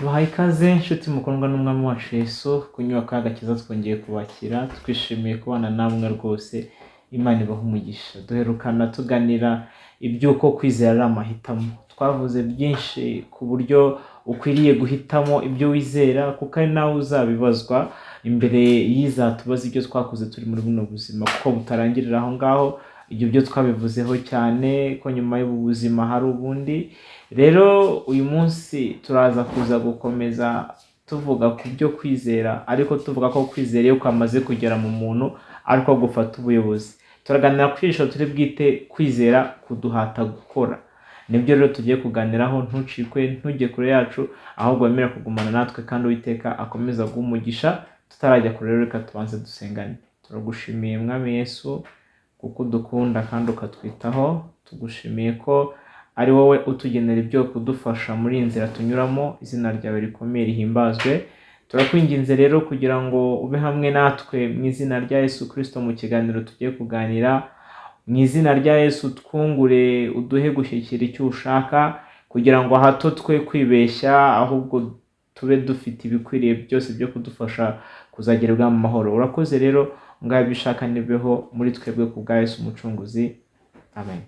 Tubahaye ikaze inshuti mukundwa n'umwami wacu Yesu ku nyubako y'agakiza. Twongeye kubakira, twishimiye kubana namwe rwose. Imana ibaha umugisha. Duherukana tuganira iby'uko kwizera ari amahitamo. Twavuze byinshi ku buryo ukwiriye guhitamo ibyo wizera, kuko ari nawe uzabibazwa imbere y'izatubaza ibyo twakoze turi muri buno buzima, kuko butarangirira aho ngaho. Ibyo byo twabivuzeho cyane ko nyuma y'ubu buzima hari ubundi. Rero uyu munsi turaza kuza gukomeza tuvuga ku byo kwizera, ariko tuvuga ko kwizera iyo kwamaze kugera mu muntu ariko gufata ubuyobozi. Turaganira ku cyigisho turi bwite "Kwizera kuduhata gukora". Nibyo rero tugiye kuganiraho. Ntucikwe, ntujye kure yacu, ahubwo wemere kugumana natwe, kandi Uwiteka akomeza guha umugisha. Tutarajya kure rero, reka tubanze dusengane. Turagushimiye, Mwami Yesu, kuko udukunda kandi ukatwitaho. Tugushimiye ko ari wowe utugenera ibyo kudufasha muri iyi nzira tunyuramo. Izina ryawe rikomeye rihimbazwe. Turakwinginze rero kugira ngo ube hamwe natwe mu izina rya Yesu Kirisito mu kiganiro tugiye kuganira. Mu izina rya Yesu twungure, uduhe gushyikira icyo ushaka, kugira ngo hato twe kwibeshya, ahubwo tube dufite ibikwiriye byose byo kudufasha kuzagerwa mu mahoro. Urakoze rero, ngaho ibyo ushaka nibeho muri twebwe ku bwa Yesu Umucunguzi, amen.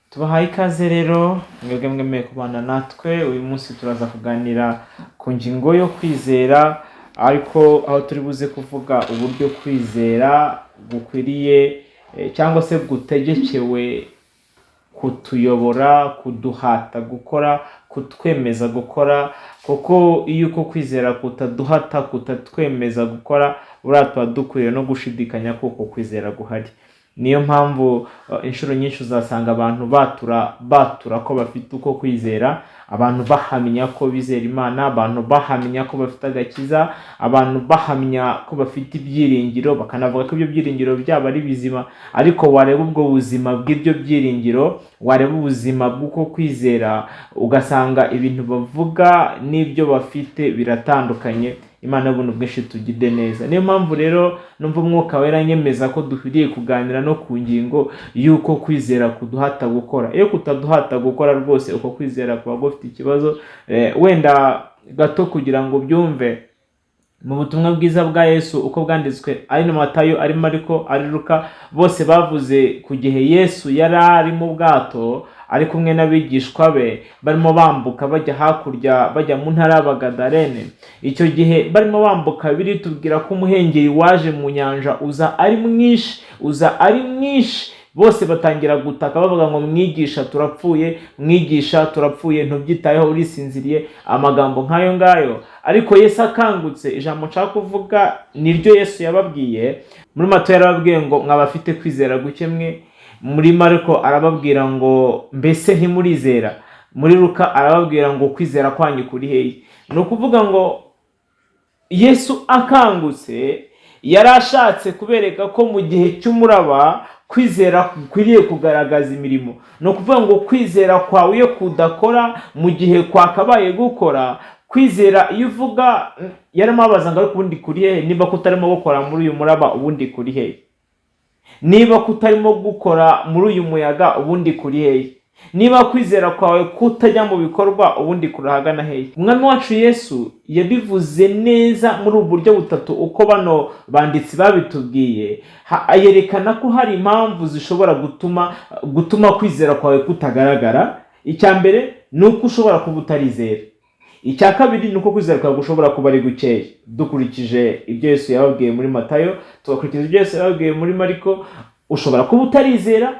Tubahaye ikaze rero mwebwe mwemeye kubana natwe. Uyu munsi turaza kuganira ku ngingo yo kwizera, ariko aho turi buze kuvuga uburyo kwizera gukwiriye cyangwa se gutegekewe kutuyobora, kuduhata gukora, kutwemeza gukora, kuko iyo uko kwizera kutaduhata, kutatwemeza gukora, buriya tuba dukwiriye no gushidikanya ko uko kwizera guhari. Niyo mpamvu inshuro nyinshi uzasanga abantu batura, batura ko bafite uko kwizera, abantu bahamya ko bizera Imana, abantu bahamya ko bafite agakiza, abantu bahamya ko bafite ibyiringiro, bakanavuga ko ibyo byiringiro byabo ari bizima. Ariko wareba ubwo buzima bw'ibyo byiringiro, wareba ubuzima bw'uko kwizera, ugasanga ibintu bavuga n'ibyo bafite biratandukanye. Imana y'ubuntu bwinshi tugide neza. Niyo mpamvu rero numva Umwuka Wera nyemeza ko dukwiriye kuganira no ku ngingo y'uko kwizera kuduhata gukora. Iyo kutaduhata gukora rwose, uko kwizera kuba gufite ikibazo. Wenda gato kugira ngo ubyumve, mu butumwa bwiza bwa Yesu uko bwanditswe, ari na Matayo, ari Mariko, ari Luka, bose bavuze ku gihe Yesu yari ari mu bwato ari kumwe n'abigishwa be, barimo bambuka bajya hakurya, bajya mu ntara y'Abagadarene. Icyo gihe barimo bambuka, biritubwira ko umuhengeri waje mu nyanja uza ari mwinshi, uza ari mwinshi. Bose batangira gutaka bavuga ngo: "Mwigisha, turapfuye! Mwigisha, turapfuye! Ntubyitayeho? Urisinziriye?" Amagambo nk'ayo ngayo. Ariko Yesu akangutse, ijambo nshaka kuvuga niryo Yesu yababwiye. Muri Matayo yarababwiye ngo: "Mwabafite kwizera guke mwe." Muri Mariko arababwira ngo: "Mbese ntimurizera?" Muri Luka arababwira ngo: "Kwizera kwanyu kuri hehe?" Ni ukuvuga ngo Yesu akangutse yari ashatse kubereka ko mu gihe cy'umuraba kwizera gukwiriye kugaragaza imirimo. Ni ukuvuga ngo kwizera kwawe iyo kudakora mu gihe kwakabaye gukora, kwizera iyo uvuga, yarimo abaza ngo: "Ariko ubundi kuri hehe? Niba kutarimo gukora muri uyu muraba, ubundi kuri hehe? Niba kutarimo gukora muri uyu muyaga, ubundi kuri hehe? Niba kwizera kwawe kutajya mu bikorwa, ubundi kurahagana hehe?" Umwami wacu Yesu yabivuze neza muri ubu buryo butatu uko bano banditsi babitubwiye. Yerekana ko hari impamvu zishobora gutuma kwizera kwawe kutagaragara. Icya mbere ni uko ushobora kuba utarizera. Icya kabiri ni uko kwizera kwawe gushobora kuba ari gukeya. Dukurikije ibyo Yesu yababwiye muri Matayo, tugakurikiza ibyo Yesu yababwiye muri Mariko, ushobora kuba utarizera,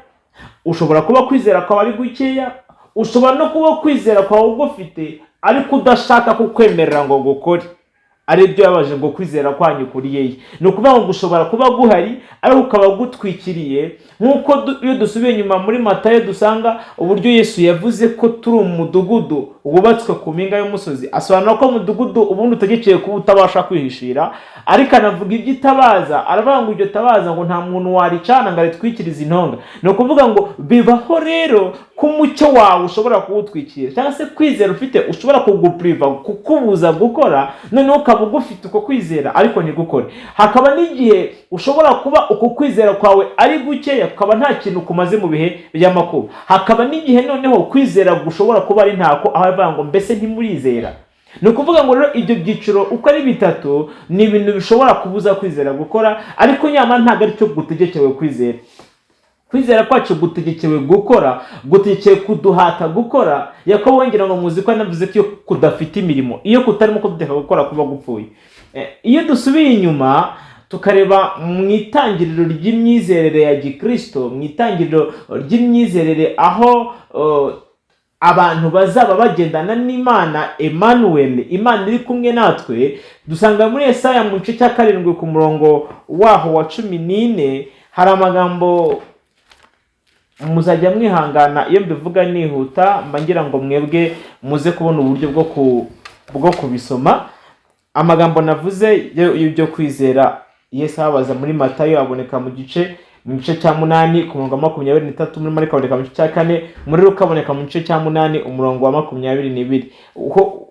ushobora kuba kwizera kwawe ari gukeya, ushobora no kuba kwizera kwawe ugufite ariko udashaka kukwemerera ngo gukore, ari byo yabaje ngo: "Kwizera kwanyu kuri hehe?" Ni ukuvuga ngo gushobora kuba guhari ariko ukaba gutwikiriye, nk'uko iyo dusubiye inyuma muri Matayo dusanga uburyo Yesu yavuze ko turi umudugudu wubatswe ku mpinga y'umusozi. Asobanura ko umudugudu ubundi utegekeye kuba utabasha kwihishira, ariko anavuga ibyo itabaza. Aravuga ngo iryo tabaza ngo nta muntu waricana ngo aritwikirize intonga. Ni ukuvuga ngo bibaho rero ko umucyo wawe ushobora kuwutwikira, cyangwa se kwizera ufite ushobora kugupuriva, kukubuza gukora, noneho ukaba ugufite uko kwizera ariko ntigukore. Hakaba n'igihe ushobora kuba uko kwizera kwawe ari gukeya, kukaba nta kintu kumaze mu bihe by'amakuba. Hakaba n'igihe noneho kwizera gushobora kuba ari ntako, aho avuga ngo: "Mbese ntimurizera?" Ni ukuvuga ngo rero ibyo byiciro uko ari bitatu ni ibintu bishobora kubuza kwizera gukora, ariko nyamara ntabwo ari cyo gutegekewe kwizera. Kwizera kwacu gutegekewe gukora, gutegekewe kuduhata gukora. Yakobo wongera ngo muzi ko yanavuze ko iyo kudafite imirimo, iyo kutarimo kuduteka gukora, kuba gupfuye. Iyo dusubiye inyuma tukareba mu itangiriro ry'imyizerere ya gikristo, mu itangiriro ry'imyizerere aho abantu bazaba bagendana n'Imana, Emmanuel, Imana iri kumwe natwe, dusanga muri Yesaya mu gice cya 7 ku murongo waho wa 14 hari amagambo. Muzajya mwihangana iyo mbivuga nihuta, mba ngira ngo mwebwe muze kubona uburyo bwo kubisoma. Amagambo navuze y'ibyo kwizera Yesu ababaza muri Matayo aboneka mu gice cya 8 ku murongo wa 23, muri Mariko aboneka mu gice cya 4, muri Luka aboneka mu gice cya 8 umurongo wa 22. Uko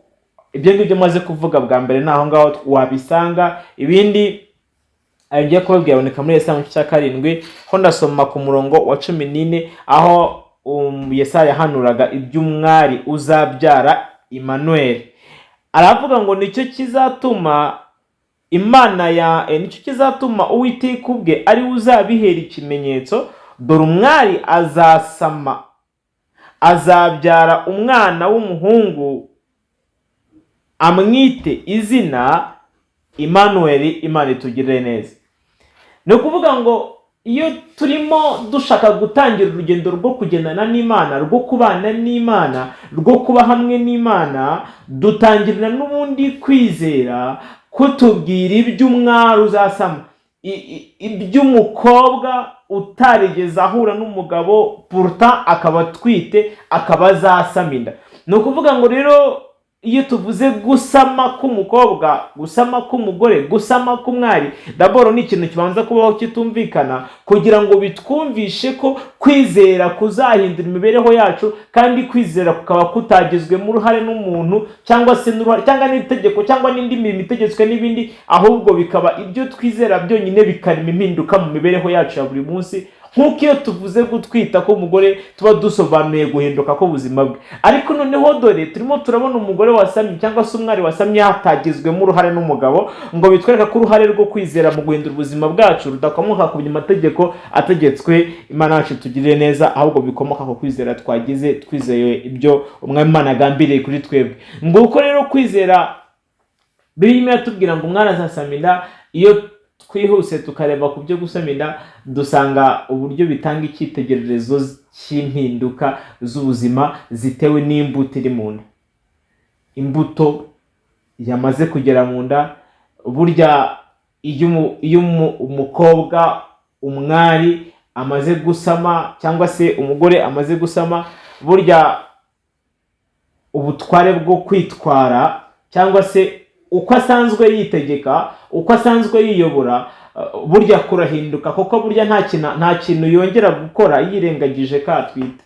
ibyo ngibyo maze kuvuga bwa mbere ni aho ngaho wabisanga. Ibindi ayo ngiye kubabwira aboneka muri Yesaya mu gice cya 7, ho ndasoma ku murongo wa 14, aho Yesaya yahanuraga iby'umwari uzabyara Emmanuel. Aravuga ngo nicyo kizatuma Imana ya nicyo kizatuma Uwiteka ubwe ari we uzabihera ikimenyetso: dore umwari azasama, azabyara umwana w'umuhungu, amwite izina Emmanuel. Imana itugirire neza. Ni ukuvuga ngo iyo turimo dushaka gutangira urugendo rwo kugendana n'Imana, rwo kubana n'Imana, rwo kuba hamwe n'Imana, dutangirira n'ubundi kwizera kutubwira iby'umwari uzasama, iby'umukobwa utarigeze ahura n'umugabo, pourtant akaba atwite, akaba azasama inda. Ni ukuvuga ngo rero iyo tuvuze gusama k'umukobwa, gusama k'umugore, gusama k'umwari, d'abord ni ikintu kibanza kubaho kitumvikana, kugira ngo bitwumvishe ko kwizera kuzahindura imibereho yacu, kandi kwizera kukaba kutagizwemo uruhare n'umuntu cyangwa se n'uruhare cyangwa n'itegeko cyangwa n'indi mirimo itegetswe n'ibindi, ahubwo bikaba ibyo twizera byonyine bikarema impinduka mu mibereho yacu ya buri munsi. Nk'uko iyo tuvuze gutwita k'umugore tuba dusobanuye guhinduka k'ubuzima bwe, ariko noneho dore turimo turabona umugore wasamye cyangwa se umwari wasamye hatagizwemo uruhare n'umugabo, ngo bitwereka ko uruhare rwo kwizera mu guhindura ubuzima bwacu rudakomoka ku mategeko ategetswe, Imana yacu tugirire neza, ahubwo bikomoka ku kwizera twagize twizeye ibyo Umwami Imana agambiriye kuri twebwe. Nguko rero kwizera. Bibiliya iratubwira ngo umwana azasama inda. Iyo twihuse tukareba ku byo gusama inda, dusanga uburyo bitanga icyitegererezo cy'impinduka z'ubuzima zitewe n'imbuto iri mu nda, imbuto yamaze kugera mu nda. Burya iyo umukobwa, umwari amaze gusama cyangwa se umugore amaze gusama, burya ubutware bwo kwitwara cyangwa se uko asanzwe yitegeka, uko asanzwe yiyobora, burya kurahinduka, kuko burya nta kintu yongera gukora yirengagije ko atwite.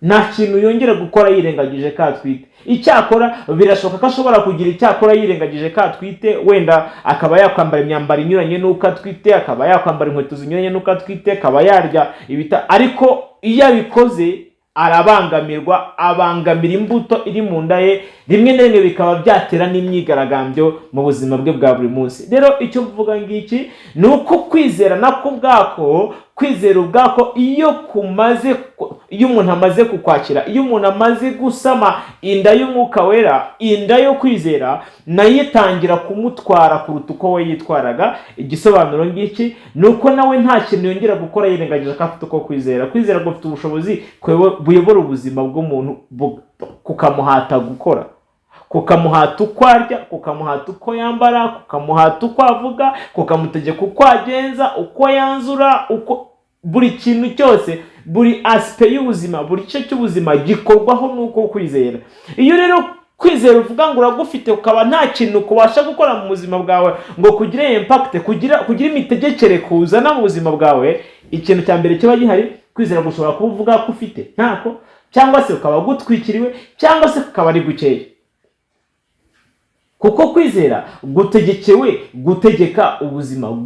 Nta kintu yongera gukora yirengagije ko atwite. Icyakora birashoboka ko ashobora kugira icyakora yirengagije ko atwite, wenda akaba yakwambara imyambaro inyuranye n'uko atwite, akaba yakwambara inkweto zinyuranye n'uko atwite, akaba yarya ibita, ariko iyo abikoze arabangamirwa, abangamira imbuto iri mu nda ye, rimwe na rimwe bikaba byatera n'imyigaragambyo mu buzima bwe bwa buri munsi. Rero icyo mvuga ngiki ni uko kwizera nako ubwako, kwizera ubwako, iyo umuntu amaze kukwakira, iyo umuntu amaze gusama inda y'Umwuka Wera, inda yo kwizera, nayo itangira kumutwara kuruta uko we yitwaraga. Igisobanuro ngiki ni uko nawe nta kintu yongera gukora yirengagije ko afite uko kwizera. Kwizera gufite ubushobozi buyobora ubuzima bw'umuntu, kukamuhata gukora, kukamuhata uko arya, kukamuhata uko yambara, kukamuhata uko avuga, kukamutegeka uko agenza, uko yanzura, uko buri kintu cyose, buri aspect y'ubuzima, buri gice cy'ubuzima gikorwaho n'uko kwizera. Iyo rero kwizera uvuga ngo uragufite, ukaba nta kintu kubasha gukora mu buzima bwawe ngo kugire impact, kugira imitegekere kuzana mu buzima bwawe, ikintu cya mbere kiba gihari, kwizera gushobora kuba uvuga ko ufite ntako, cyangwa se ukaba gutwikiriwe, cyangwa se kukaba ari gukeya, kuko kwizera gutegekewe gutegeka ubuzima,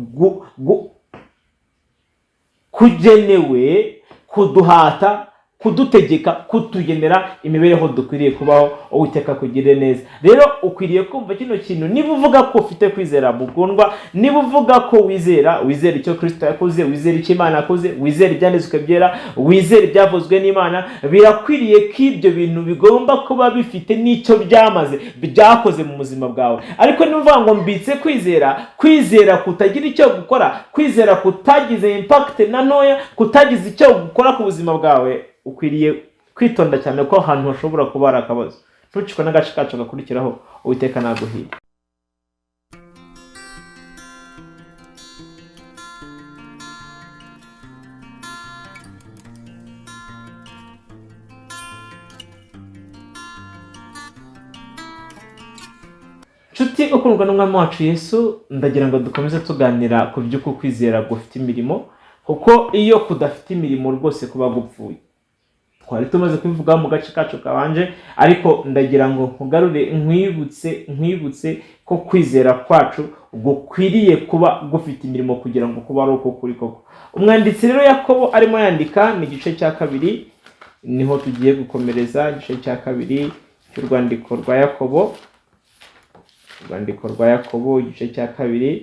kugenewe kuduhata. Kudutegeka, kutugenera imibereho dukwiriye kubaho. Uwiteka akugirire neza. Rero ukwiriye kumva kino kintu. Niba uvuga ko ufite kwizera, mukundwa, niba uvuga ko wizera, wizera icyo Kirisito yakoze, wizera icyo Imana yakoze, wizera ibyanditswe byera, wizera ibyavuzwe n'Imana, birakwiriye ko ibyo bintu bigomba kuba bifite n'icyo byamaze, byakoze mu buzima bwawe. Ariko niba uvuga ngo mbitse kwizera, kwizera kutagira icyo gukora, kwizera kutagize impact na ntoya, kutagize icyo gukora ku buzima bwawe, ukwiriye kwitonda cyane ko ahantu hashobora kuba hari akabazo. Ntucikwe n'agace kacu gakurikiraho. Uwiteka naguhire. Nshuti ukundwa n'Umwami wacu Yesu, ndagira ngo dukomeze tuganira ku by'uko kwizera gufite imirimo, kuko iyo kudafite imirimo rwose kuba gupfuye. Twari tumaze kubivugaho mu gace kacu kabanje, ariko ndagira ngo nkugarure, nkwibutse ko kwizera kwacu gukwiriye kuba gufite imirimo kugira ngo kuba ari uko kuri koko. Umwanditsi rero Yakobo arimo yandika, ni igice cya 2, niho tugiye gukomereza, igice cya 2 cy'urwandiko rwa Yakobo. Urwandiko rwa Yakobo, igice cya 2,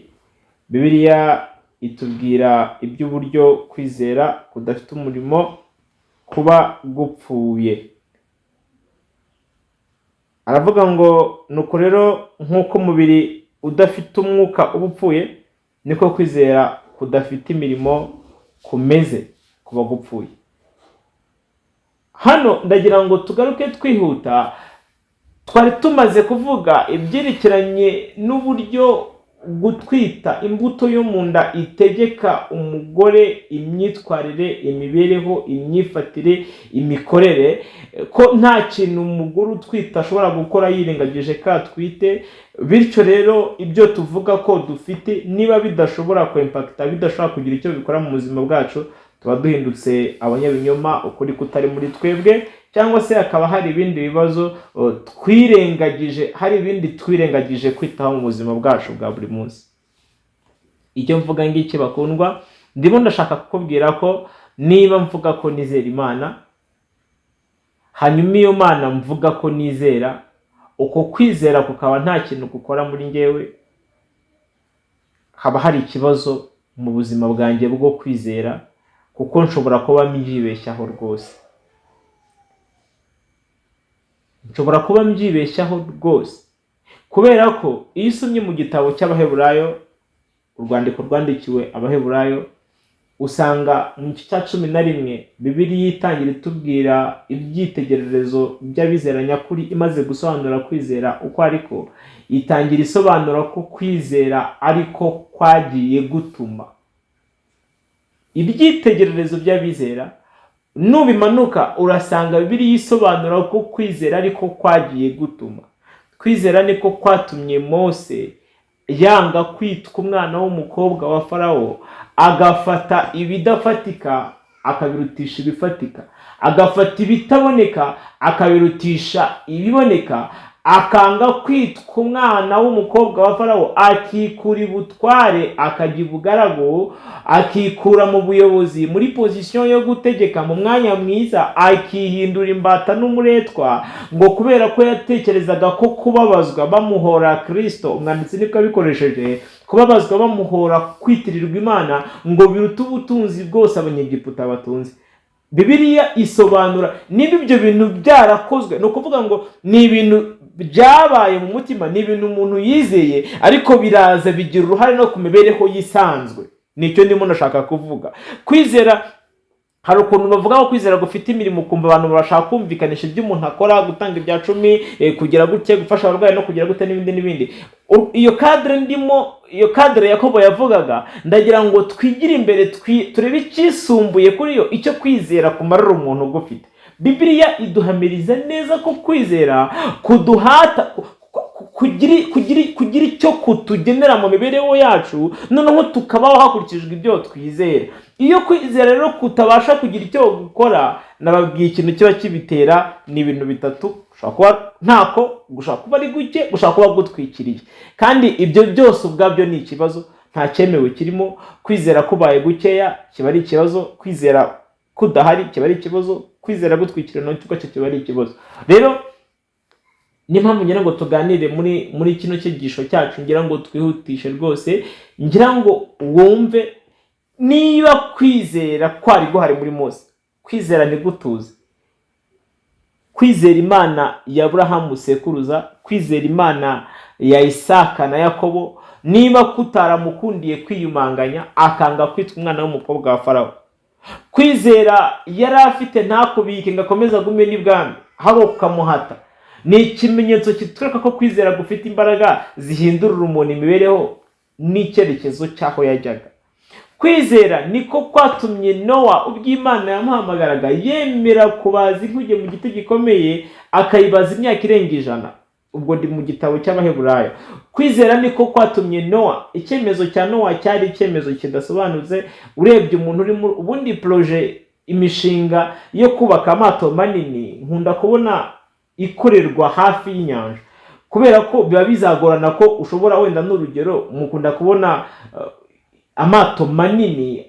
Bibiliya itubwira iby'uburyo kwizera kudafite umurimo kuba gupfuye. Aravuga ngo: "Nuko rero nk'uko umubiri udafite umwuka uba upfuye, niko kwizera kudafite imirimo kumeze, kuba gupfuye." Hano ndagira ngo tugaruke twihuta. Twari tumaze kuvuga ibyerekeranye n'uburyo gutwita, imbuto yo mu nda itegeka umugore imyitwarire, imibereho, imyifatire, imikorere, ko nta kintu umugore utwite ashobora gukora yirengagije ko atwite. Bityo rero ibyo tuvuga ko dufite, niba bidashobora kwimpacta, bidashobora kugira icyo bikora mu buzima bwacu, tuba duhindutse abanyabinyoma, ukuri kutari muri twebwe, cyangwa se hakaba hari ibindi bibazo twirengagije, hari ibindi twirengagije kwitaho mu buzima bwacu bwa buri munsi. Icyo mvuga ngiki, bakundwa, ndimo ndashaka kukubwira ko niba mvuga ko nizera Imana, hanyuma iyo Mana mvuga ko nizera, uko kwizera kukaba nta kintu gukora muri njyewe, haba hari ikibazo mu buzima bwanjye bwo kwizera, kuko nshobora kuba mbyibeshyaho rwose. Nshobora kuba mbyibeshyaho rwose, kubera ko iyo usomye mu gitabo cy'Abaheburayo, urwandiko rwandikiwe Abaheburayo, usanga mu gice cya 11 Bibiliya itangira itubwira ibyitegererezo by'abizera nyakuri. Imaze gusobanura kwizera uko ariko, itangira isobanura ko kwizera ariko kwagiye gutuma ibyitegererezo by'abizera. Nubimanuka urasanga Bibiliya isobanura ko kwizera ariko kwagiye gutuma, kwizera niko kwatumye Mose yanga kwitwa umwana w'umukobwa wa Farawo, agafata ibidafatika akabirutisha ibifatika, agafata ibitaboneka akabirutisha ibiboneka, akanga kwitwa umwana w'umukobwa wa Farawo, akikura ibutware akajya ibugaragu, akikura mu buyobozi, muri position yo gutegeka mu mwanya mwiza, akihindura imbata n'umuretwa, ngo kubera ko yatekerezaga ko kubabazwa bamuhora Kristo, umwanditsi niko abikoresheje, kubabazwa bamuhora kwitirirwa Imana, ngo biruta ubutunzi bwose Abanyegiputa batunze. Bibiliya isobanura niba ibyo bintu byarakozwe, ni ukuvuga ngo ni ibintu byabaye mu mutima, ni ibintu umuntu yizeye, ariko biraza bigira uruhare no ku mibereho yisanzwe. Nicyo ndimo ndashaka kuvuga. Kwizera, hari ukuntu bavuga ko kwizera gufite imirimo, ukumva abantu barashaka kumvikanisha ibyo umuntu akora, gutanga ibya cumi, kugira gutya, gufasha abarwayi no kugira gute n'ibindi n'ibindi. Iyo cadre ndimo, iyo cadre Yakobo yavugaga, ndagira ngo twigire imbere, turebe icyisumbuye kuri yo, icyo kwizera kumarira umuntu ugufite. Bibiliya iduhamiriza neza ko kwizera kuduhata kugira icyo kutugenera mu mibereho yacu, noneho tukabaho hakurikijwe ibyo twizera. Iyo kwizera rero kutabasha kugira icyo gukora, nababwiye ikintu kiba kibitera, ni ibintu bitatu: gushobora kuba ntako, gushobora kuba ari guke, gushobora kuba gutwikiriye. Kandi ibyo byose ubwabyo ni ikibazo, nta cyemewe kirimo. Kwizera kubaye gukeya kiba ari ikibazo, kwizera kudahari kiba ari ikibazo. Kwizera gutwikira nacyo cyo kiba ari ikibazo. Rero niyo mpamvu ngira ngo tuganire muri kino cyigisho cyacu, ngira ngo twihutishe rwose, ngira ngo wumve niba kwizera kwari guhari muri Mose. Kwizera ntigutuze, kwizera Imana ya Aburahamu sekuruza, kwizera Imana ya Isaka na Yakobo, niba kutaramukundiye kwiyumanganya akanga kwitwa umwana w'umukobwa wa Farawo, kwizera yari afite ntakubike ngo akomeze agume n'ibwami ahubwo kukamuhata, ni ikimenyetso kitwereka ko kwizera gufite imbaraga zihindurira umuntu imibereho n'icyerekezo cy'aho yajyaga. Kwizera niko kwatumye Nowa, ubwo Imana yamuhamagaraga, yemera kubaza inkuge mu giti gikomeye, akayibaza imyaka irenga 100. Ubwo ndi mu gitabo cy'Abaheburayo. Kwizera niko kwatumye Nowa, icyemezo cya Nowa cyari icyemezo kidasobanutse. Urebye umuntu uri mu ubundi projet, imishinga yo kubaka amato manini nkunda kubona ikorerwa hafi y'inyanja, kubera ko biba bizagorana ko ushobora, wenda n'urugero, mukunda kubona amato manini,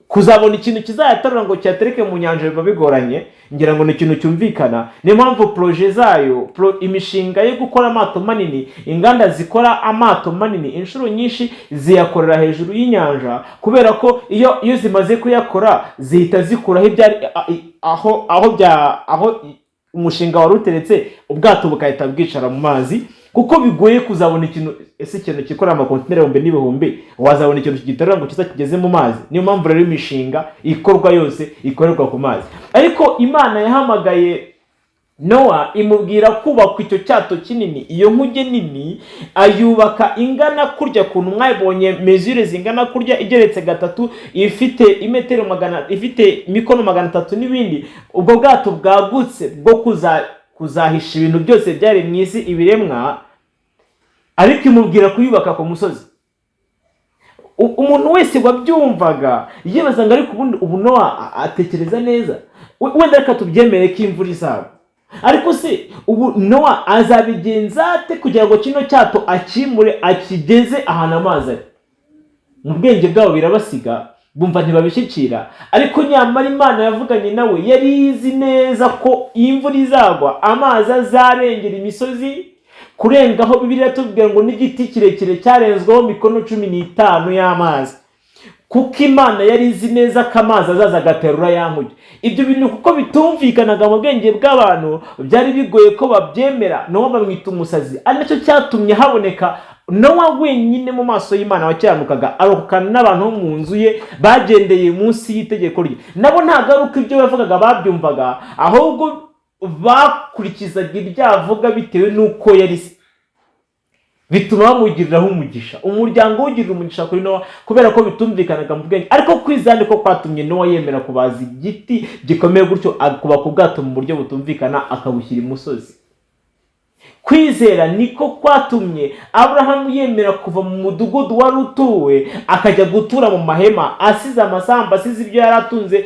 kuzabona ikintu kizayaterura ngo kiyatereke mu nyanja biba bigoranye. Ngira ngo ni ikintu cyumvikana. Niyo mpamvu projet zayo, imishinga yo gukora amato manini, inganda zikora amato manini inshuro nyinshi ziyakorera hejuru y'inyanja, kubera ko iyo zimaze kuyakora zihita zikuraho ibyari aho bya aho umushinga wari uteretse, ubwato bugahita bwicara mu mazi, kuko bigoye kuzabona ikintu. Ese ikintu kikorera amakontineri ibihumbi n'ibihumbi, wazabona ikintu kigiterura ngo kiza kigeze mu mazi? Niyo mpamvu rero imishinga ikorwa yose ikorerwa ku mazi. Ariko Imana yahamagaye Nowa, imubwira kubaka icyo cyato kinini, iyo nkuge nini, ayubaka ingana kurya kuntu mwabonye, mesures zingana kurya, igeretse gatatu, ifite imetero 100, ifite mikono 300 n'ibindi. Ubwo bwato bwagutse bwo kuzahisha ibintu byose byari mu isi, ibiremwa, ariko imubwira kuyubaka ku musozi. Umuntu wese wabyumvaga yibaza ngo: "Ariko ubundi ubu Nowa atekereza neza? Wenda reka tubyemere ko imvura izagwa, ariko se ubu Nowa azabigenza ate kugira ngo kino cyato akimure akigeze ahantu amazi ari?" Mu bwenge bwabo birabasiga, bumva ntibabishyikira. Ariko nyamara Imana yavuganye nawe yari izi neza ko imvura izagwa, amazi azarengera imisozi kurengaho. Bibiliya tubwira ngo n'igiti kirekire cyarenzweho mikono 15 y'amazi, kuko Imana yari izi neza ko amazi azaza agaterura ya nkuge. Ibyo bintu kuko bitumvikanaga mu bwenge bw'abantu, byari bigoye ko babyemera. Nowa bamwita umusazi, ari nacyo cyatumye haboneka Nowa wenyine mu maso y'Imana wakiranukaga, arokokana n'abantu bo mu nzu ye bagendeye munsi y'itegeko rye. Nabo ntabwo ari uko ibyo yavugaga babyumvaga, ahubwo bakurikizaga ibyo avuga bitewe n'uko yari se, bituma bamugiriraho umugisha. Umuryango ugirira umugisha kuri Nowa kubera ko bitumvikanaga mu bwenge, ariko kwizera niko kwatumye Nowa yemera kubaza igiti gikomeye gutyo, akubaka ubwato mu buryo butumvikana, akabushyira imusozi. Kwizera niko kwatumye Aburahamu yemera kuva mu mudugudu wari utuwe, akajya gutura mu mahema, asize amasambu, asize ibyo yari atunze,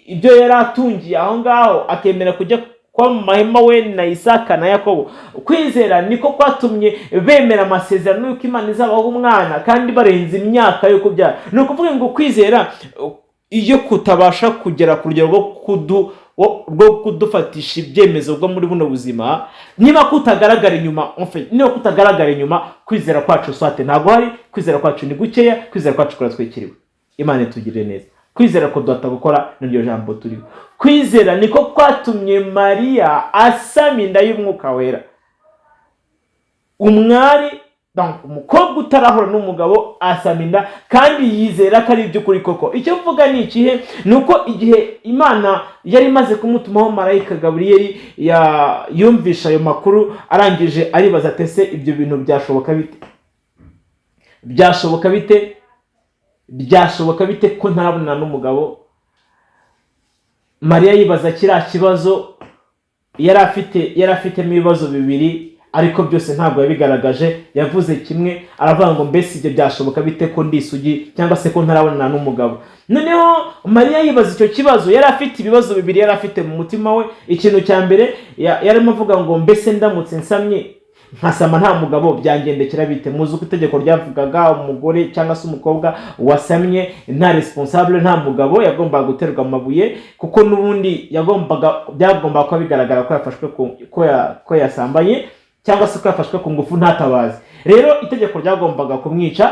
ibyo yari atungiye aho ngaho, akemera kujya kuba mu mahema, we na Isaka na Yakobo. Kwizera niko kwatumye bemera amasezerano y'uko Imana izabaho umwana kandi barenze imyaka yo kubyara. Ni ukuvuga ngo kwizera iyo kutabasha kugera ku rugero rwo kudufatisha ibyemezo bwo muri buno buzima, niba kutagaragara inyuma, en fait, niba kutagaragara inyuma, kwizera kwacu soit ntabwo hari, kwizera kwacu ni gukeya, kwizera kwacu kuratwikiriwe. Imana itugirire neza. Kwizera kuduhata gukora, niryo jambo turiho. Kwizera niko kwatumye Mariya asama inda y'Umwuka Wera, umwari, donc umukobwa utarahura n'umugabo, asama inda kandi yizera ko ari iby'ukuri koko. Icyo mvuga ni ikihe? Ni uko igihe Imana yari imaze kumutumaho marayika Gaburiyeli, yumvisha ayo makuru, arangije aribaza ati: "Ese ibyo bintu byashoboka bite? Byashoboka bite? Byashoboka bite ko ntarabonana n'umugabo?" Mariya yibaza kiriya kibazo, yari afitemo ibibazo bibiri, ariko byose ntabwo yabigaragaje. Yavuze kimwe, aravuga ngo: "Mbese ibyo byashoboka bite ko ndi isugi, cyangwa se ko ntarabonana n'umugabo?" Noneho Mariya yibaza icyo kibazo, yari afite ibibazo bibiri yari afite mu mutima we. Ikintu cya mbere yarimo avuga ngo: "Mbese ndamutse nsamye Nkasama nta mugabo, byangendekera bite? Muzi uko itegeko ryavugaga, umugore cyangwa se umukobwa wasamye nta responsable, nta mugabo, yagombaga guterwa amabuye, kuko n'ubundi byagombaga kuba bigaragara ko yafashwe ko yasambanye cyangwa se ko yafashwe ku ngufu ntatabaze. Rero itegeko ryagombaga kumwica.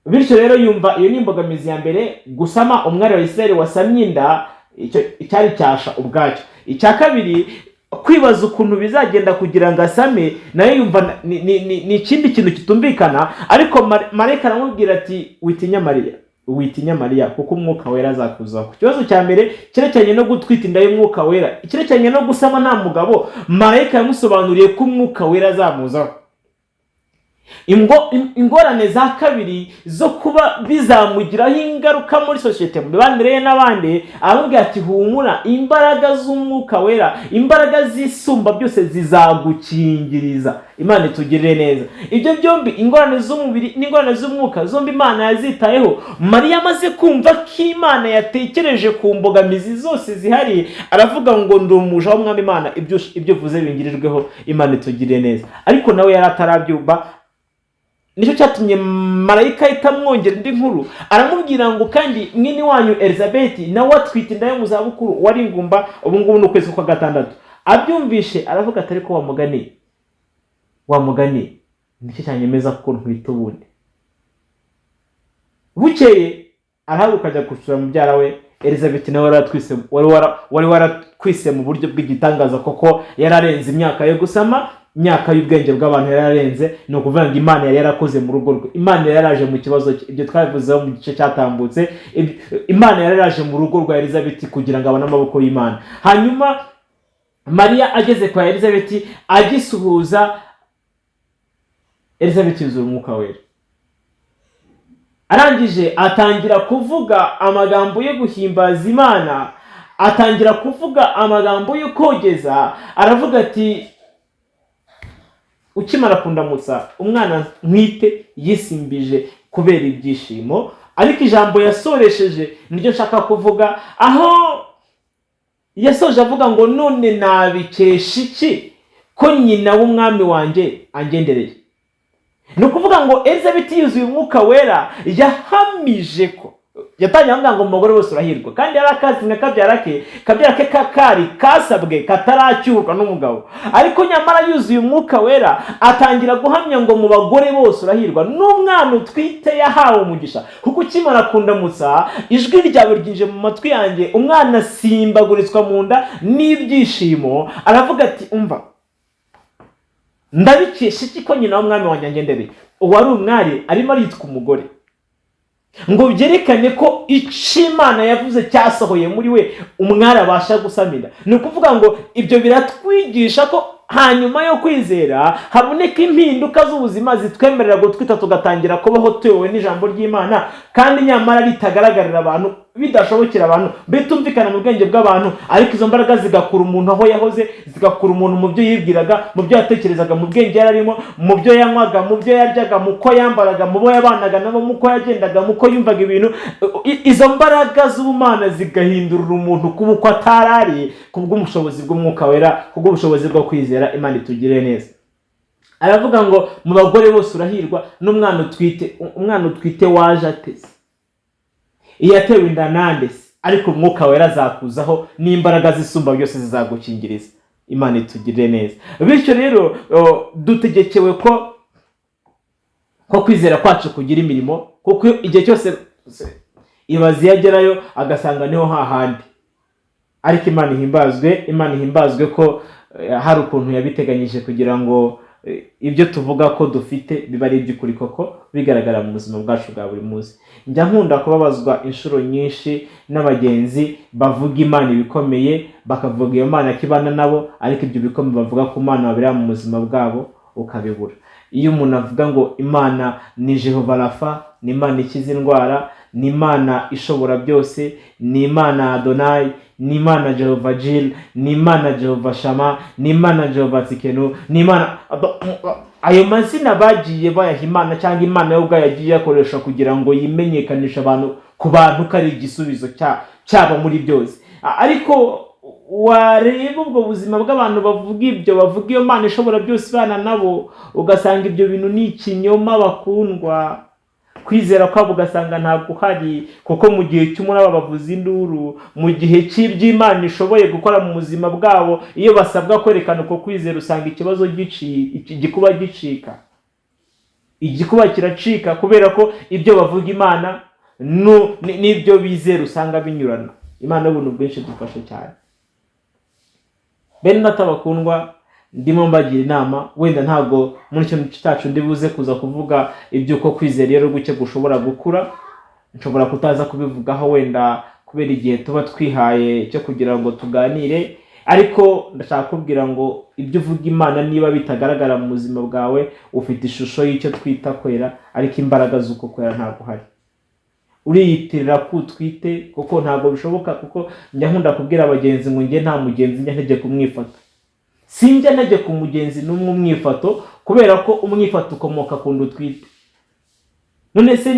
Bityo rero yumva iyo ni imbogamizi ya mbere, gusama umwari wa Isirayeli wasamye inda, icyo cyari cyasha ubwacyo. Icya kabiri, kwibaza ukuntu bizagenda kugira ngo asame, nayo yumva ni ikindi kintu kitumvikana. Ariko marayika aramubwira ati: "Witinya Mariya, witinya Mariya, kuko Umwuka Wera azakuzaho." Ku kibazo cya mbere cyerekeranye no gutwita inda y'Umwuka Wera, icyerekeranye no gusama nta mugabo, marayika yamusobanuriye ko Umwuka Wera azamuzaho. Ingorane za kabiri zo kuba bizamugiraho ingaruka muri sosiyete, mu mibanire ye n'abandi, aramubwira ati: "Humura, imbaraga z'Umwuka Wera, imbaraga z'Isumba byose zizagukingiriza." Imana itugirire neza. Ibyo byombi, ingorane z'umubiri n'ingorane z'umwuka, zombi Imana yazitayeho. Mariya amaze kumva ko Imana yatekereje ku mbogamizi zose zihari, aravuga ngo: "Ndi umuja w'Umwami Imana, ibyo uvuze bingirirweho." Imana itugirire neza. Ariko nawe yari atarabyumva, nicyo cyatumye marayika ahita amwongera indi nkuru, aramubwira ngo: "Kandi mwene wanyu Elizabeth nawe atwite inda yo mu zabukuru, wari ingumba, ubu ngubu ni ukwezi kwa gatandatu." Abyumvishe aravuga ati: "Ariko wa mugani, wa mugani, nicyo cyanyemeza ko ntwite ubundi?" Bukeye arahaguruka ajya gusura mubyara we Elizabeth, nawe wari waratwise mu buryo bw'igitangaza, koko yari arenze imyaka yo gusama, imyaka y'ubwenge bw'abantu yari yararenze. Ni ukuvuga ngo Imana yari yarakoze mu rugo rwe, Imana yari yaraje mu kibazo cye. Ibyo twabivuzeho mu gice cyatambutse. Imana yari yaraje mu rugo rwa Elizabeth kugira ngo abone amaboko y'Imana. Hanyuma Mariya ageze kwa Elizabeth, agisuhuza Elizabeth, yuzura Umwuka Wera. Arangije atangira kuvuga amagambo yo guhimbaza Imana, atangira kuvuga amagambo yo kogeza. Aravuga ati: "Ukimara kundamutsa, umwana ntwite yisimbije kubera ibyishimo." Ariko ijambo yasoresheje niryo nshaka kuvuga, aho yasoje avuga ngo: "None nabikesha iki ko nyina w'Umwami wanjye angendereye?" Ni ukuvuga ngo Elizabeth yuzuye Umwuka Wera, yahamije ko yatangiye avuga ngo: "Mu bagore bose urahirwa." Kandi yari akazi nka kabyara ke kakari kasabwe kataracyurwa n'umugabo, ariko nyamara yuzuye Umwuka Wera atangira guhamya ngo: "Mu bagore bose urahirwa, n'umwana utwite yahawe umugisha, kuko ukimara kundamutsa ijwi ryawe ryinjiye mu matwi yanjye, umwana asimbagurizwa mu nda n'ibyishimo." Aravuga ati: "Umva, ndabikesha iki ko nyina w'Umwami wanjye angendereye?" Uwari umwari arimo aritwa umugore, ngo byerekane ko icyo Imana yavuze cyasohoye muri we, umwari abasha gusamira. Ni ukuvuga ngo ibyo biratwigisha ko hanyuma yo kwizera haboneka impinduka z'ubuzima zitwemerera gutwita, tugatangira kubaho tuyobowe n'ijambo ry'Imana, kandi nyamara ritagaragarira abantu, bidashobokera abantu, bitumvikana mu bwenge bw'abantu, ariko izo mbaraga zigakura umuntu aho yahoze, zigakura umuntu mu byo yibwiraga, mu byo yatekerezaga, mu bwenge yari arimo, mu byo yanywaga, mu byo yaryaga, mu ko yambaraga, mu bo yabanaga nabo, mu ko yagendaga, mu ko yumvaga ibintu. Izo mbaraga z'ubumana zigahindurira umuntu kuba uko atari ari, kubw'ubushobozi bw'Umwuka Wera, kubw'ubushobozi bwo kwizera. Imana itugirire neza. Aravuga ngo: "Mu bagore bose urahirwa, n'umwana utwite." Umwana utwite waje ateze, iyo yatewe inda nande se? Ariko Umwuka Wera azakuzaho n'imbaraga zisumba byose zizagukingiriza. Imana itugirire neza. Bityo rero dutegekewe ko kwizera kwacu kugira imirimo, kuko igihe cyose ibaze iyo agerayo agasanga niho hahandi. Ariko Imana ihimbazwe, Imana ihimbazwe ko hari ukuntu yabiteganyije kugira ngo ibyo tuvuga ko dufite biba ari iby'ukuri koko, bigaragara mu buzima bwacu bwa buri munsi. Njya nkunda kubabazwa inshuro nyinshi n'abagenzi bavuga Imana ibikomeye, bakavuga iyo Mana ko ibana nabo, ariko ibyo bikomeye bavuga ku Mana babireba mu buzima bwabo ukabibura. Iyo umuntu avuga ngo Imana ni Jehova Rafa, ni Imana ikiza indwara, ni Imana ishobora byose, ni Imana Adonayi, ni Imana Jehova Jire, ni Imana Jehova Shama, ni Imana Jehova Tsikenu, ni Imana, ayo mazina bagiye bayaha Imana, cyangwa Imana yo ubwayo yagiye yakoresha kugira ngo yimenyekanishe abantu ku bantu ko ari igisubizo cyabo muri byose. Ariko Wareba ubwo buzima bw'abantu bavuga ibyo, bavuga iyo Mana ishobora byose ibana nabo, ugasanga ibyo bintu ni ikinyoma bakundwa. Kwizera kwabo ugasanga ntabwo uhari, kuko mu gihe cy'umuraba bavuza induru, mu gihe cy'iby'Imana ishoboye gukora mu buzima bwabo, iyo basabwa kwerekana uko kwizera, usanga ikibazo igikuba gicika, igikuba kiracika, kubera ko ibyo bavuga Imana n'ibyo bizera usanga binyurana. Imana y'ubuntu bwinshi dufashe cyane. Bene Data bakundwa, ndimo mbagira inama. Wenda ntabwo muri kino cyacu ndi buze kuza kuvuga iby'uko kwizera iyo guke gushobora gukura. Nshobora kutaza kubivugaho wenda kubera igihe tuba twihaye cyo kugira ngo tuganire, ariko ndashaka kubwira ngo ibyo uvuga Imana niba bitagaragara mu buzima bwawe, ufite ishusho y'icyo twita kwera, ariko imbaraga z'uko kwera ntabwo uhari. Uriyitirira ko utwite, kuko ntabwo bishoboka. Kuko njya nkunda kubwira abagenzi ngo njye nta mugenzi njya ntegeka umwifato, sinjya ntegeka umugenzi n'umwe umwifato, kubera ko umwifato ukomoka ku nda utwite. None se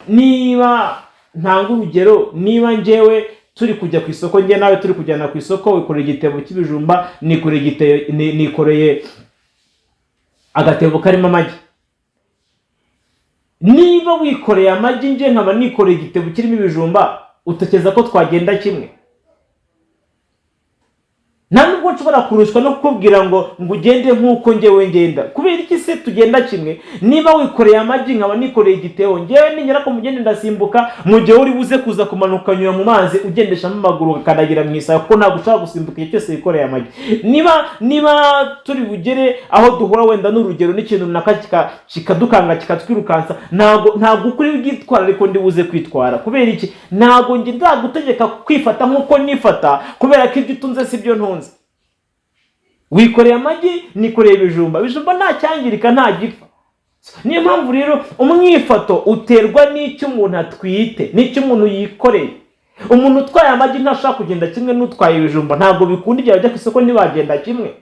niba ntanga urugero, niba njyewe turi kujya ku isoko, njye nawe turi kujyana ku isoko, wikoreye igitebo cy'ibijumba, nikoreye igitebo, nikoreye agatebo karimo amagi. Niba wikoreye amagi, njye nkaba nikoreye igitebo kirimo ibijumba, utekereza ko twagenda kimwe? Nta nubwo nshobora kurushwa no kukubwira ngo ugende nk'uko njyewe ngenda. Kubera iki se tugenda kimwe? Niba wikoreye amagi nkaba nikoreye igitebo, njyewe ningera ku mugende ndasimbuka, mu gihe uri buze kuza kumanuka ukanyura mu mazi ugendeshamo amaguru, ugakandagira mu isayo, kuko ntabwo ushobora gusimbuka igihe cyose wikoreye amagi. Niba turi bugere aho duhura wenda n'urugero n'ikintu runaka kikadukanga, kikatwirukansa, ntabwo ukuri bwitwara ariko ndi buze kwitwara. Kubera iki? Ntabwo njye ndagutegeka kwifata nk'uko nifata, kubera ko ibyo utunze si byo ntunze. Wikoreye amagi, nikoreye ibijumba. Ibijumba nta cyangirika, nta gipfa. Niyo mpamvu rero umwifato uterwa n'icyo umuntu atwite, n'icyo umuntu yikoreye. Umuntu utwaye amagi ntashobora kugenda kimwe n'utwaye ibijumba, ntabwo bikunda. Igihe bajya ku isoko ntibagenda kimwe.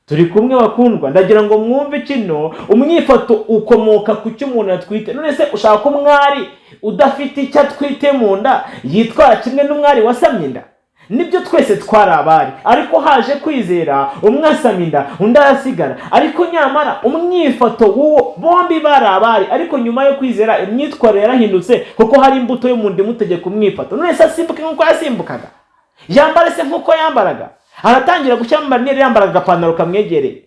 Turi kumwe bakundwa? Ndagira ngo mwumve kino: umwifato ukomoka ku cyo umuntu atwite. None se ushaka ko umwari udafite icyo atwite mu nda yitwara kimwe n'umwari wasamye inda? Nibyo, twese twari abari, ariko haje kwizera, umwe asama inda, undi arasigara. Ariko nyamara umwifato w'uwo, bombi bari abari, ariko nyuma yo kwizera imyitwarire yarahindutse, kuko hari imbuto yo mu nda imutegeka umwifato. None se asimbuke nk'uko yasimbukaga? Yambare se nk'uko yambaraga? Aratangira gushyiramo marineri, yambaraga agapantaro kamwegereye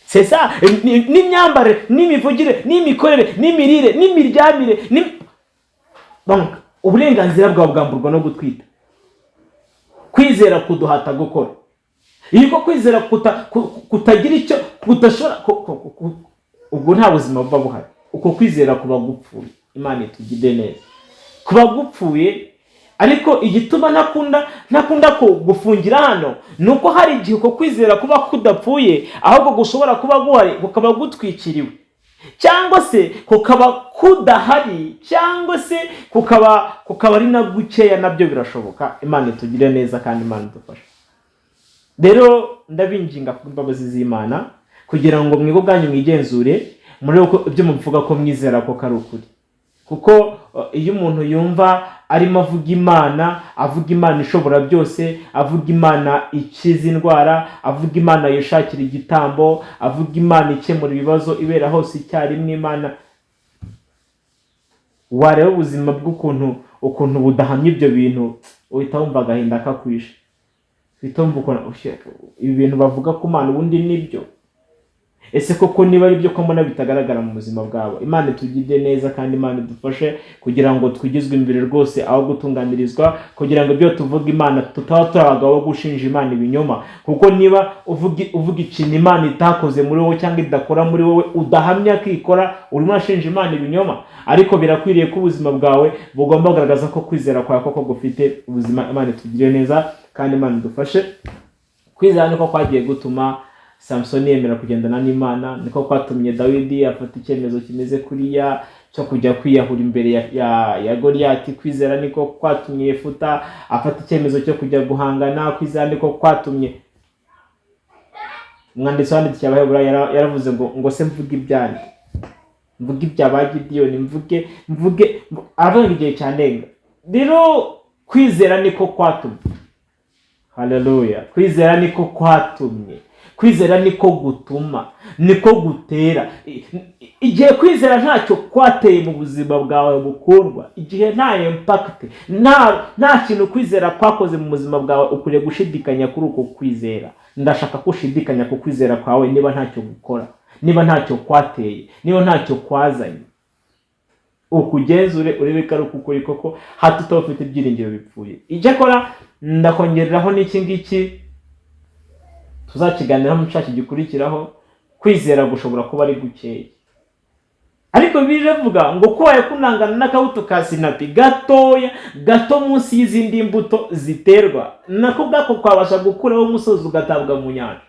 sesa. N'imyambarire, n'imivugire, n'imikorere, n'imirire, n'imiryamire. Donc, uburenganzira bwawe bwamburwa no gutwita. Kwizera kuduhata gukora. Iyo ko kwizera kutagira icyo kudashobora, ubwo nta buzima buba buhari. Uko kwizera kuba gupfuye. Imana itugire neza. Kuba gupfuye. Ariko igituma ntakunda ko gufungira hano ni uko hari igihe uko kwizera kuba kudapfuye, ahubwo gushobora kuba guhari kukaba gutwikiriwe, cyangwa se kukaba kudahari, cyangwa se kukaba ari na gukeya. Nabyo birashoboka. Imana itugire neza kandi Imana idufashe. Rero ndabinginga ku imbabazi z'Imana kugira ngo mwebwe ubwanyu mwigenzure, murebe ko ibyo muvuga ko mwizera ko ari ukuri. Kuko iyo umuntu yumva arimo avuga Imana, avuga Imana ishobora byose, avuga Imana ikiza indwara, avuga Imana yishakira igitambo, avuga Imana ikemura ibibazo, ibera hose icyarimwe, Imana, wareba ubuzima bw'ukuntu ukuntu budahamya ibyo bintu, uhita wumva agahinda kakwishe, uhita wumva ukuntu ibi bintu bavuga ku Mana ubundi nibyo. Ese koko niba ari byo, ko mbona bitagaragara mu buzima bwabo? Imana itugire neza kandi Imana idufashe kugira ngo twigizwe imbere rwose aho gutunganirizwa, kugira ngo ibyo tuvuga Imana tutaba turi abagabo bo gushinja Imana ibinyoma. Kuko niba uvuga ikintu Imana itakoze muri wowe cyangwa idakora muri wowe, udahamya ko ikora, urimo urashinja Imana ibinyoma. Ariko birakwiriye ko ubuzima bwawe bugomba kugaragaza ko kwizera kwawe koko gufite ubuzima. Imana itugire neza kandi Imana idufashe. Kwizera niko kwagiye gutuma Samusoni yemera kugendana n'Imana, niko kwatumye Dawidi afata icyemezo kimeze kuriya cyo kujya kwiyahura imbere ya Goliyati. Kwizera niko kwatumye Yefuta afata icyemezo cyo kujya guhangana. Kwizera niko kwatumye umwanditsi wandikiye Abaheburayo yaravuze ngo se mvuge ibyanjye, mvuge ibya ba Gidiyoni, mvuge, aravuga ngo igihe cyandenga. Rero Kwizera niko kwatumye. Haleluya! Kwizera niko kwatumye, kwizera niko gutuma, niko gutera. Igihe kwizera ntacyo kwateye mu buzima bwawe bukundwa, igihe nta impact, nta kintu kwizera kwakoze mu buzima bwawe, ukwiriye gushidikanya kuri uko kwizera. Ndashaka ko ushidikanya ku kwizera kwawe niba ntacyo gukora, niba ntacyo kwateye, niba ntacyo kwazanye. Ukugenzure urebe ko ari ukuri koko, hato utaba ufite ibyiringiro bipfuye. Icyakora ndakongereraho n'iki ngiki tuzakiganiraho mu cyacu gikurikiraho: kwizera gushobora kuba ari gukeya, ariko biravuga ngo kubaye kunangana n'akabuto ka sinapi gatoya gato munsi y'izindi mbuto ziterwa, nako ubwako kwabasha gukuraho umusozi ugatabwa mu nyanja.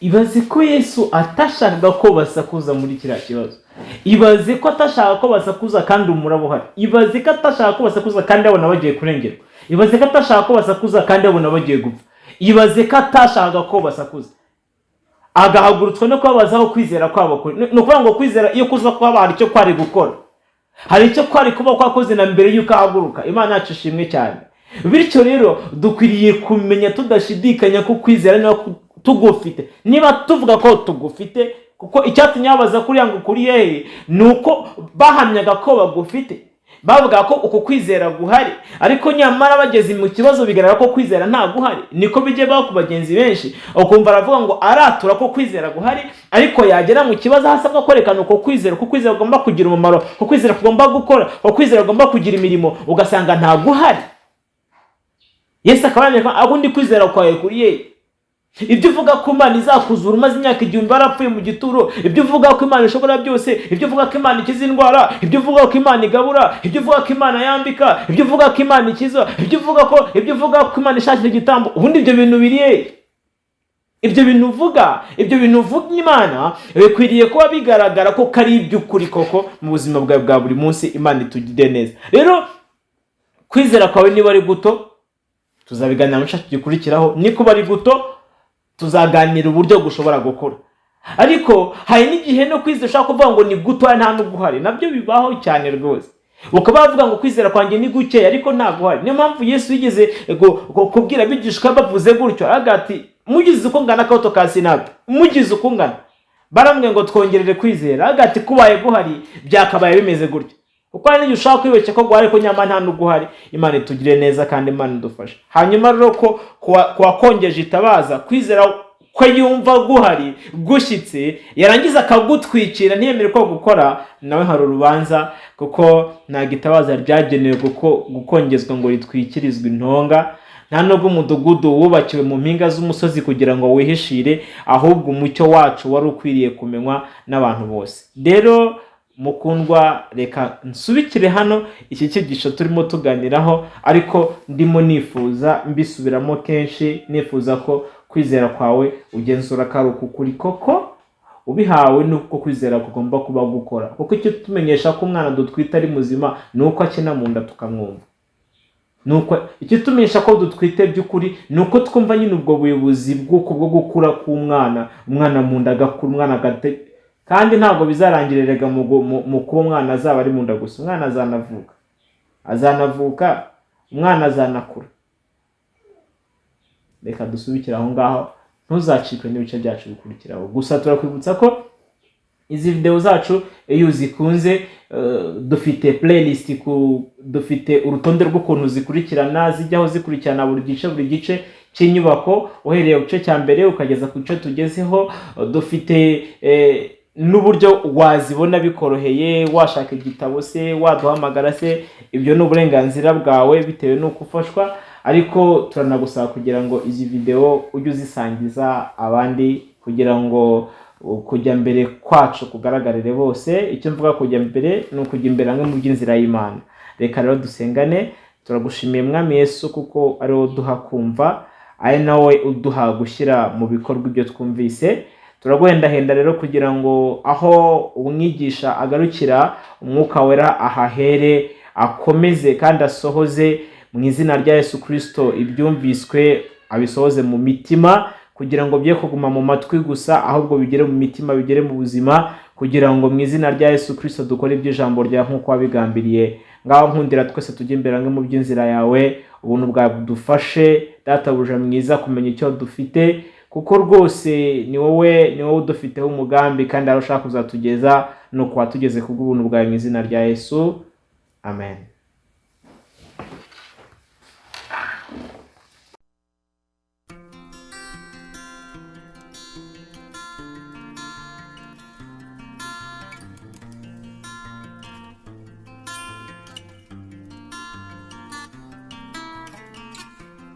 Ibaze ko Yesu atashakaga ko basakuza muri kiriya kibazo. Ibaze ko atashaka ko basakuza kandi umuraba uhari. Ibaze ko atashaka ko basakuza kandi babona bagiye kurengerwa. Ibaze ko atashaka ko basakuza kandi babona bagiye gupfa. Ibaze ko atashakaga ko basakuza, agahagurutswa no kubabaza aho kwizera kwabo kuri. Ni ukuvuga ngo kwizera iyo kuza kuba hari icyo kwari gukora, hari icyo kwari kuba kwakoze na mbere y'uko ahaguruka. Imana yacu ishimwe cyane. Bityo rero dukwiriye kumenya tudashidikanya ko kwizera niba tugufite, niba tuvuga ko tugufite, kuko icyatumye babaza kuriya ngo kuri hehe ni uko bahamyaga ko bagufite, bavuga ko uku kwizera guhari, ariko nyamara bageze mu kibazo bigaragara ko kwizera nta guhari. Niko bijya bibaho ku bagenzi benshi, ukumva aravuga ngo aratura ko kwizera guhari, ariko yagera mu kibazo aho asabwa kwerekana uko kwizera, uko kwizera kugomba kugira umumaro, uko kwizera kugomba gukora, uko kwizera kugomba kugira imirimo, ugasanga nta guhari. Yesu akaba yamenya ko ubundi kwizera kwawe kuri ye. Ibyo uvuga ko Imana izakuzura umaze imyaka 1000 warapfuye mu gituro, ibyo uvuga ko Imana ishobora byose, ibyo uvuga ko Imana ikiza indwara, ibyo uvuga ko Imana igabura, ibyo uvuga ko Imana yambika, ibyo uvuga ko Imana ikiza, ibyo uvuga ko Imana ishakira igitambo, ubundi ibyo bintu biri he? Ibyo bintu uvuga Imana bikwiriye kuba bigaragara ko kari iby'ukuri koko mu buzima bwawe bwa buri munsi. Imana itugire neza. Rero kwizera kwawe niba ari guto, tuzabiganira mu gice gikurikiraho. Nikuba ari guto, tuzaganira uburyo gushobora gukora. Ariko hari n'igihe no kwizera ushobora kuvuga ngo ni gutoya nta n'ubwo uhari. Nabyo bibaho cyane rwose, ukaba wavuga ngo kwizera kwanjye ni gukeya ariko ntabwo uhari. Niyo mpamvu Yesu yigeze kubwira abigishwa bavuze gutyo, aravuga ati: "Mugize uko ngana akabuto ka sinapi, mugize uko ungana." Baramubwiye ngo: "Twongerere kwizera." Aravuga ati: "Kubaye guhari byakabaye bimeze gutya." Kuko hari n'igihe ushobora kwibeshya ko guhari ariko nyamara nta n'ubwo uhari. Imana itugire neza kandi Imana idufashe. Hanyuma rero ko kuwakongeje itabaza kwizera ko yumva guhari gushyitse, yarangiza akagutwikira ntiyemere ko gukora, nawe hari urubanza, kuko ntabwo itabaza ryagenewe gukongezwa ngo ritwikirizwe intonga. Nta nubwo umudugudu wubakiwe mu mpinga z'umusozi kugira ngo wihishire, ahubwo umucyo wacu wari ukwiriye kumenywa n'abantu bose. Rero mukundwa, reka nsubikire hano iki cyigisho turimo tuganiraho, ariko ndimo nifuza mbisubiramo kenshi, nifuza ko kwizera kwawe ugenzura ko ari ukuri koko ubihawe n'uko kwizera kugomba kuba gukora. Kuko icyo tumenyesha ko umwana dutwite ari muzima ni uko akina mu nda tukamwumva. Nuko ikitumenyesha ko dutwite by'ukuri ni uko twumva nyine ubwo buyobozi bw'uko bwo gukura k'umwana, umwana mu nda agakura, umwana agate. Kandi ntabwo bizarangirira erega mu kuba umwana azaba ari mu nda gusa. Umwana azanavuka, azanavuka, umwana azanakura. Reka dusubikire aho ngaho. Ntuzacikwe n'ibice byacu bikurikiraho. Gusa turakwibutsa ko izi videwo zacu iyo uzikunze, dufite playlist dufite urutonde rw'ukuntu zikurikirana, zijyaho zikurikirana buri gice, buri gice cy'inyubako, uhereye ku gice cya mbere ukageza ku gice tugezeho. Dufite n'uburyo wazibona bikoroheye. Washaka igitabo se, waduhamagara se, ibyo ni uburenganzira bwawe bitewe n'uko ufashwa. Ariko turanagusaba kugira ngo izi videwo ujye uzisangiza abandi, kugira ngo kujya mbere kwacu kugaragarire bose. Icyo mvuga kujya mbere ni ukujya imbere hamwe mu by'inzira y'Imana. Reka rero dusengane. Turagushimiye Mwami Yesu, kuko ari wowe uduha kumva, ari nawe uduha gushyira mu bikorwa ibyo twumvise. Turaguhendahenda rero kugira ngo aho umwigisha agarukira, Umwuka Wera ahahere, akomeze kandi asohoze mu izina rya Yesu Kirisito ibyumviswe, abisohoze mu mitima, kugira ngo bye kuguma mu matwi gusa, ahubwo bigere mu mitima, bigere mu buzima, kugira ngo mu izina rya Yesu Kirisito dukore iby'ijambo rya nk'uko wabigambiriye. Ngaho nkundira twese tujye imbere hamwe mu by'inzira yawe. Ubuntu bwawe budufashe, Databuja mwiza, kumenya icyo dufite, kuko rwose ni wowe udufiteho umugambi kandi aho ushaka kuzatugeza ni uko watugeze kubw'ubuntu bwawe. Mu izina rya Yesu, amen.